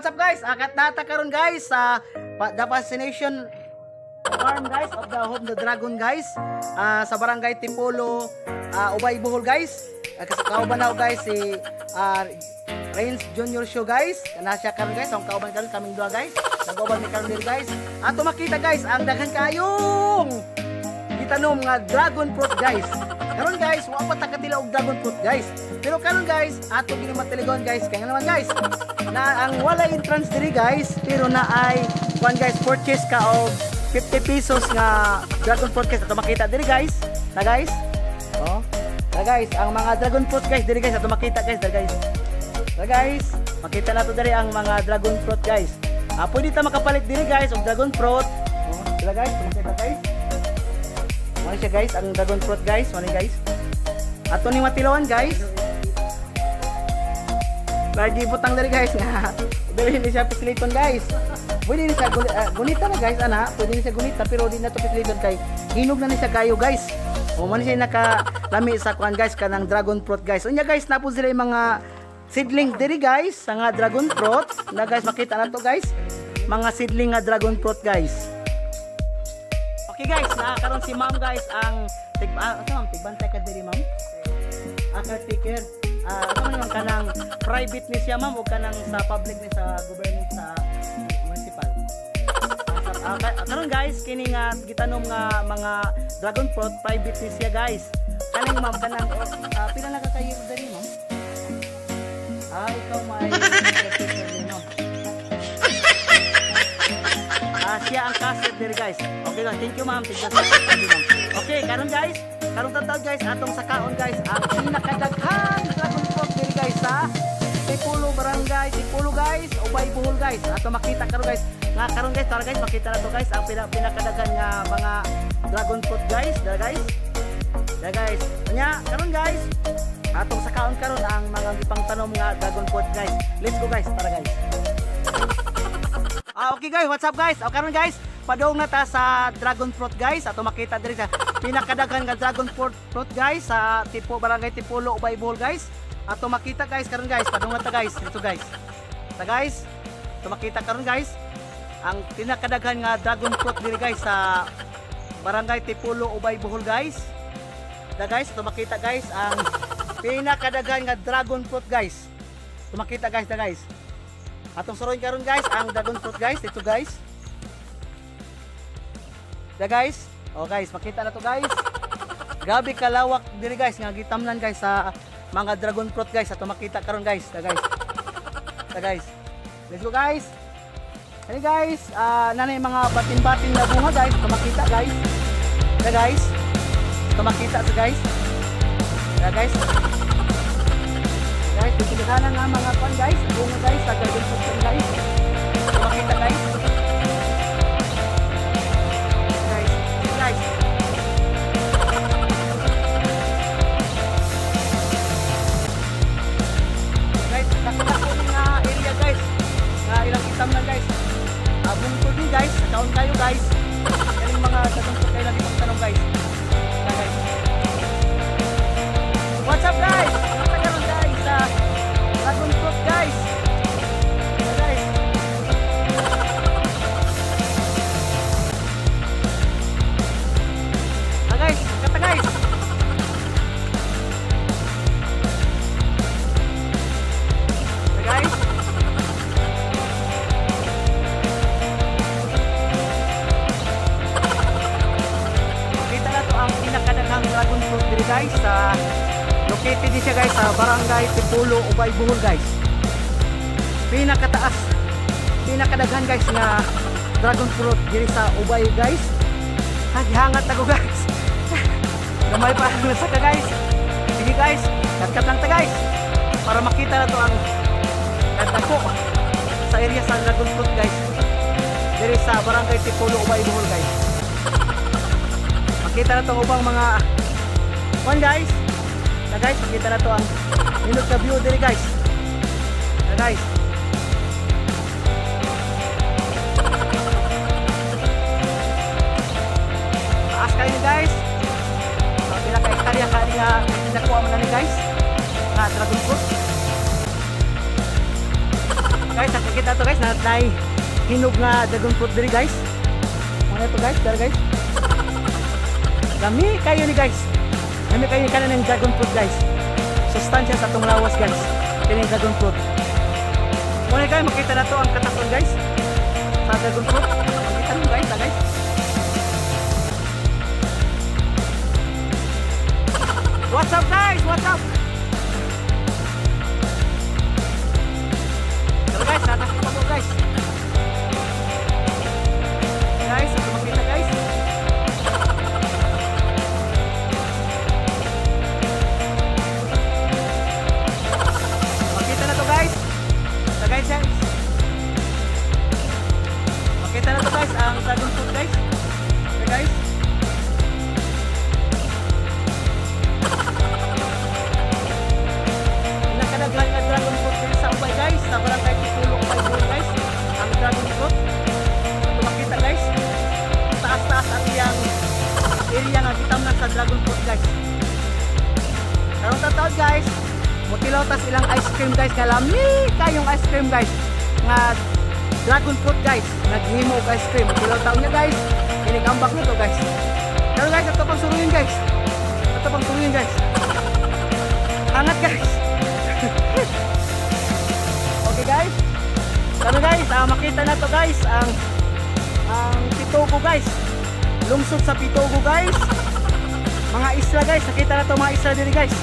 What's up guys? Akat nata karon guys sa The Fascination Farm guys of the Home the Dragon guys. Sa Barangay Tipolo, Ubay, Bohol guys. Kauban na guys si Rains Junior Show guys. Kana siya karon guys, ang kauban karon kaming duha guys. Nag-uban mi karon diri guys. Ato makita guys ang daghan kayong gitanom nga dragon fruit guys. Karon guys, wa pa ta katila og dragon fruit guys. Pero karon guys, ato gini matiligon guys. Kaya naman guys, na ang wala entrance diri guys, pero na ay kuan guys, purchase ka og 50 pesos nga dragon fruit guys. Ato makita diri guys. Na guys. Oh. Na guys, ang mga dragon fruit guys diri guys, ato makita guys, diri guys. Na guys, makita na to diri ang mga dragon fruit guys. Pwede ta makapalit diri guys og dragon fruit. Oh, sila guys, makita guys. Muna siya guys, ang dragon fruit guys, muna guys. Ato ni matilawan guys. Lagi butang diri guys nga. Dili ni siya pisliton guys. Pwede ni siya gunita na guys ana, pwede ni siya gunita pero di na to pisliton kay hinog na ni siya kayo guys. O man siya nakalami sa kuan guys kanang dragon fruit guys. Unya guys, napod sila yung mga seedling diri guys sa nga dragon fruit. Na guys, makita na to guys. Mga seedling nga dragon fruit guys. Okay guys, na karon si ma'am guys ang ma'am, tigbantay ka diri ma'am. Caretaker. Ano man kanang private ni siya ma'am o kanang sa public ni sa government sa municipal. Karon guys, kini nga gitanom nga mga dragon fruit private ni siya guys. Kaning ma'am kanang pila na ka kayo diri ma'am? Ikaw may caretaker diri ma'am. Siya ang cashier diri guys. Okay guys, thank you ma'am. Thank you ma'am. Okay, karon guys, karon tataw guys atong sakaon guys ang pinakadaghan dragon fruit diri guys sa Tipulo Barangay, Tipulo guys, Ubay, Bohol guys. Ato makita karon guys. Nga karon guys, tara guys, makita na to guys ang pinakadaghan nga mga dragon fruit guys, dara guys. Dara guys. Nya, karon guys, atong sakaon karon ang mga gipangtanom nga dragon fruit guys. Let's go guys, tara guys. Okay guys, what's up guys? Okay karon guys, padung na ta sa dragon fruit guys. Ato makita diri sa pinakadaghan nga dragon fruit guys sa Tipo Barangay Tipulo, Ubay, Bohol guys. Ato makita guys karon guys, padung na ta guys dito guys. Ta guys, ato makita karon guys ang pinakadaghan nga dragon fruit diri guys sa Barangay Tipulo, Ubay, Bohol guys. Da guys, ato makita guys ang pinakadaghan nga dragon fruit guys. Ato makita guys, da guys. Atong suroy karon guys ang dragon fruit guys dito guys. Da guys. Oh guys, makita na to guys. Grabe kalawak diri guys nga gitamnan guys sa mga dragon fruit guys. Ato makita karon guys, da guys. Da guys. Let's go guys. Hey guys, nanay mga batin-batin na bunga guys, ato makita guys. Da guys. Ato makita sa guys. Da guys. Guys, dito na nga mga kuan guys, bunga guys sa dragon fruit guys. Ato makita guys. Guys, guys. Guys, nakita nga area guys. Nga ilang itam na guys. Bungto din guys, sa taon kayo guys. Kaning mga dragon fruit kayo lagi pagtanong guys. Guys. What's up guys? Dragon fruit guys. Guys. Guys, kata guys. Guys. Kita na to ang pinakadaghang dragon fruit diri guys sa located din siya guys sa Barangay Tipulo, Ubay, Bohol guys. Pinakataas, pinakadaghan guys nga dragon fruit diri sa Ubay guys. Hangat ako guys. Gamay pa ang nasaka guys. Sige guys, katkat lang ta guys para makita na to ang kadako sa area sa dragon fruit guys. Diri sa Barangay Tipulo, Ubay, Bohol guys. Makita na to ang ubang mga one guys. Na guys, makita na to ang nindot na view diri guys. Na guys. Taas kayo ni guys. Pila ka hektarya ka niya nakuha man ni guys. Nga dragon fruit. Guys, nakikita to guys, natay hinog nga dragon fruit diri guys. Muna to guys, dara guys. Lami kayo ni guys. Lami kayo ni kanan ng dragon fruit guys. Sustansya sa atong lawas guys. Kini dragon fruit. Muna guys, makita na to ang katason guys. Sa dragon fruit. Makita mo guys, ha, guys. What's up guys? What's up? Pero guys, nakakita mo guys. Guys, ito makita guys. Makita na to guys. So guys, guys. Makita na to guys ang dragon fruit guys. So guys. Nakadaghan nga dragon fruit diri sa Ubay guys, sa barangay Tipulo, Ubay Bohol guys. Ang dragon fruit. Ito makita guys. Taas-taas ang iyang area nga gitamnan sa dragon fruit guys. Karong taon guys, mutilaw tas ilang ice cream guys, nga lami kayong ice cream guys nga dragon fruit guys, naghimo og ice cream. Mutilaw taon niya guys, kinig-ambak nito guys. Pero guys, ato pang suruyin guys. Ato pang suruyin guys. Angat guys. Okay guys. Pero guys, makita na to guys ang Pitogo guys. Lungsod sa Pitogo guys. Mga isla guys, nakita na to mga isla diri guys.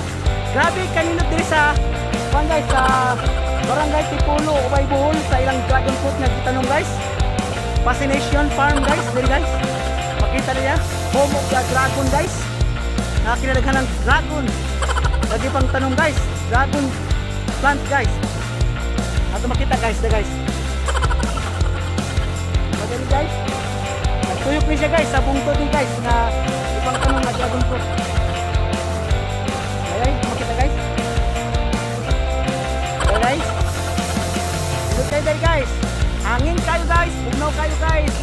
Grabe kanindot diri sa kuan guys, sa barangay Tipulo, Ubay Bohol, sa ilang dragon fruit nga gitanom guys. Fascination Farm guys, diri guys. Makita niya, home of the dragon guys. Nakakinadaghan ng dragon. Lagi pang tanong guys, dragon plant guys. Ato makita guys, da guys. Madali guys. Nagtuyok ni siya guys sa bungtod ni guys na ibang tanong na dragon fruit. Ayan, makita guys. Okay guys. Dito kayo dahil guys. Hangin kayo guys, bugnaw kayo guys.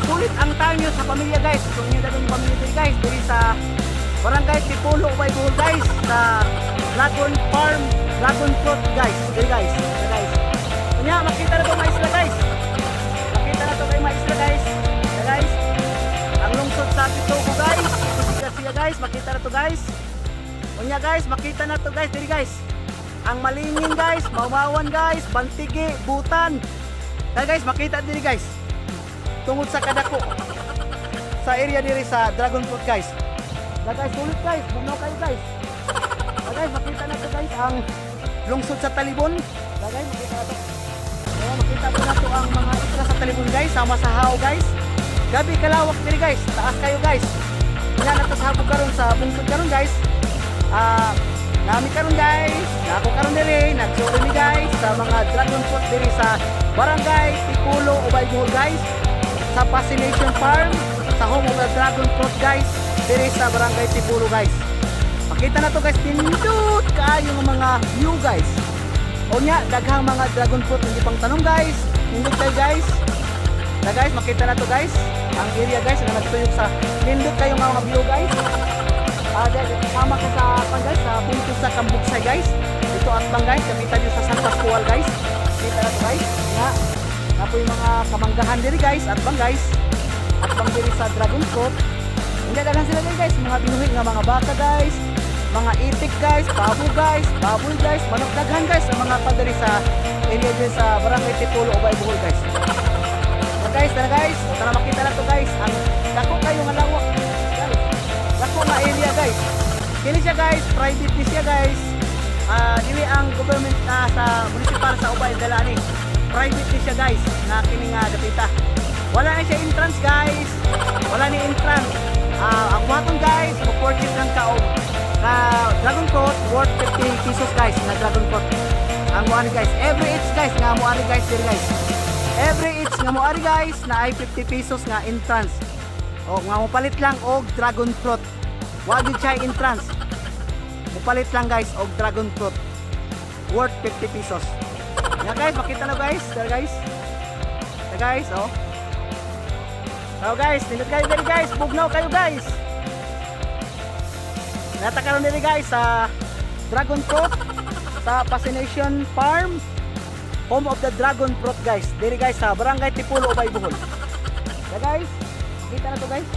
Sulit ang time nyo sa pamilya guys. Kung nyo dadong pamilya diri guys, diri sa barangay Tipulo, Ubay Bohol guys, sa Dragon Farm, Dragon Fruit guys. Diri guys, diri guys. Kunya makita na to mga isla guys. Makita na to kay mga isla guys. Diri guys. Ang lungsod sa Pitogo guys. Siya siya guys, makita na to guys. Kunya guys, makita na to guys, diri guys. Ang Malingin guys, Maumawan guys, Bantigi, Butan. Kaya guys, makita diri guys. Tungod sa kadako sa area diri sa dragon fruit guys. Na guys, sulit guys, bugnaw kayo guys. Na guys, makita na to guys ang lungsod sa Talibon. Na guys, makita na to. Kaya makita po na to ang mga isla sa Talibon guys, sama sa Hao guys. Gabi kalawak diri guys, taas kayo guys. Nga na to sa habog karon sa bungtod karon guys. Nami karon guys, nako karon diri, nagsuoy mi guys sa mga dragon fruit diri sa barangay Tipulo, Ubay Bohol guys. Sa Fascination Farm, sa home of the dragon fruit guys, diri sa barangay Tipulo guys. Makita na to guys, pindot kaayo ng mga view guys. O nya, daghang mga dragon fruit hindi pang tanong guys. Nindot kayo guys. Na guys, makita na to guys. Ang area guys na nagtuyok sa nindot kayo nga mga view guys. Guys, sama ka sa pan guys, sa bungtod sa Kambuksay guys. Dito at bang guys, kapita niyo sa San Pascual guys. Kita na to guys. Nga, na po yung mga kamanggahan diri guys, at bang guys. At bang diri sa dragon fruit. Hindi daghan sila diri guys, mga binuhi nga mga baka guys, mga itik guys, pabo guys, baboy guys, manok, daghan guys ang mga padiri sa area diri sa barangay Tipulo, Ubay Bohol guys. So guys, tara guys, tara makita na to guys ang dako kayo nga lawak guys. Dako nga area guys. Kini siya guys, private ni siya guys. Dili ang government sa municipal sa Ubay dala ni. Private ni siya guys, na kini nga dapita. Wala na siya entrance guys. Wala ni entrance. Ang buhaton guys, mo-purchase lang ka og dragon fruit worth 50 pesos guys na dragon fruit. Ang moari guys, every each guys nga moari guys diri guys. Every each nga moari guys na ay 50 pesos nga entrance. O nga mopalit lang og dragon fruit. Wa gyud siya entrance. Mopalit lang guys og dragon fruit worth 50 pesos. Nga guys, makita na guys, there guys. There guys, oh. So guys, nindot kayo diri guys, bugnaw kayo guys. Nata karon diri guys sa Dragon Fruit sa Fascination Farm. Home of the Dragon Fruit guys. Diri guys sa Barangay Tipulo, Ubay, Bohol. Ya guys, kita na to guys.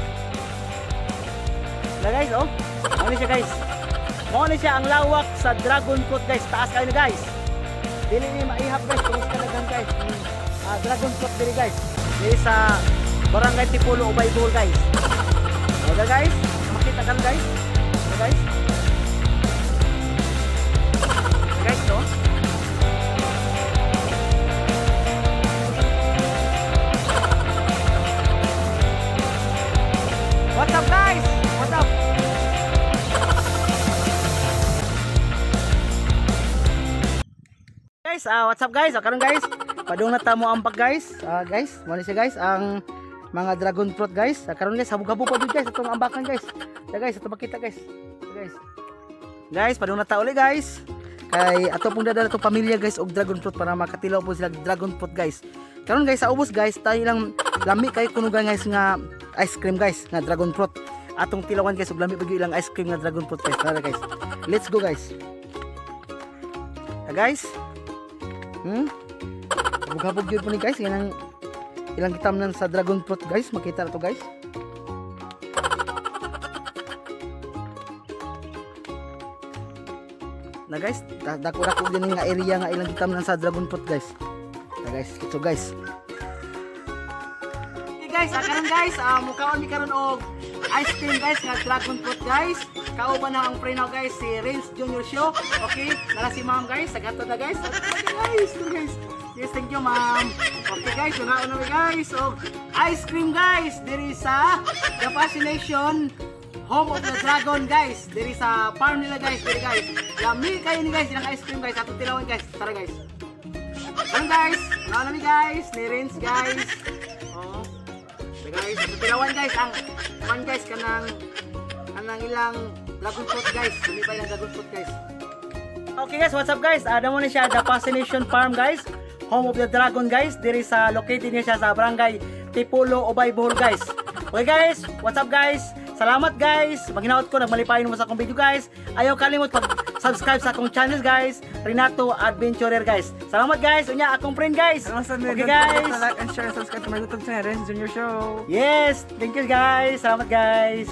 Ya guys, oh. Mao ni siya guys. Mao ni siya ang lawak sa dragon fruit guys. Taas kayo na guys. Dili ni maihap guys, tungod sa kadaghan guys. Dragon fruit diri guys. Diri sa Barangay Tipulo, Ubay, Bohol guys. Okay guys, makita kan guys. Okay guys. Guys to. What's up guys? What's up? Guys, what's up guys? Karon guys, padung na ta mo ambak guys. Guys, mo ni siya guys ang mga dragon fruit guys. Karon guys, habog-habog pa jud guys atong ambakan guys. Da guys, ato makita guys. Guys. Guys, padung na ta uli guys. Kay ato pong dadala itong pamilya guys og dragon fruit para makatilaw po sila dragon fruit guys. Karon guys, sa ubos guys, tayo lang lami kay kuno guys nga ice cream guys nga dragon fruit. Atong tilawan guys og lami pag ilang ice cream nga dragon fruit guys. Tara guys. Let's go guys. Ha guys. Habog-habog yun po ni guys, ilang ilang gitamnan sa dragon fruit guys, makita na to guys. Na guys, dako-dako din nga area nga ilang gitamnan sa dragon fruit guys. Na guys, ito guys. Okay guys, karon guys, mukaon mi karon og ice cream guys nga dragon fruit guys. Kauban na ang friend now guys, si Renz Junior Show. Okay, nara si ma'am guys, sagatod na guys. Okay guys, guys. Yes, thank you ma'am. Okay guys, una na guys og ice cream guys diri sa The Fascination Home of the Dragon guys. Diri sa farm nila guys, diri guys. Lami kayo ni guys ilang ice cream guys. Ato tilawan guys. Tara guys. Karon guys, una na mi guys, ni Renz guys. Oh. Guys, ato tilawan guys ang man guys kanang kanang ilang dragon fruit guys. Dili pa ilang dragon fruit guys. Okay guys, what's up guys? Adamo ni siya The Fascination Farm guys. Home of the Dragon guys. Diri sa located niya siya sa Barangay Tipulo, Ubay, Bohol guys. Okay guys, what's up guys? Salamat guys. Maghinaot ko nagmalipayon mo sa akong video guys. Ayaw kalimot pag-subscribe sa akong channel guys, Renato Adventurer guys. Salamat guys. Unya akong friend guys. Okay guys. Like and share and subscribe to my YouTube channel, Renz Junior Show. Yes, thank you guys. Salamat guys.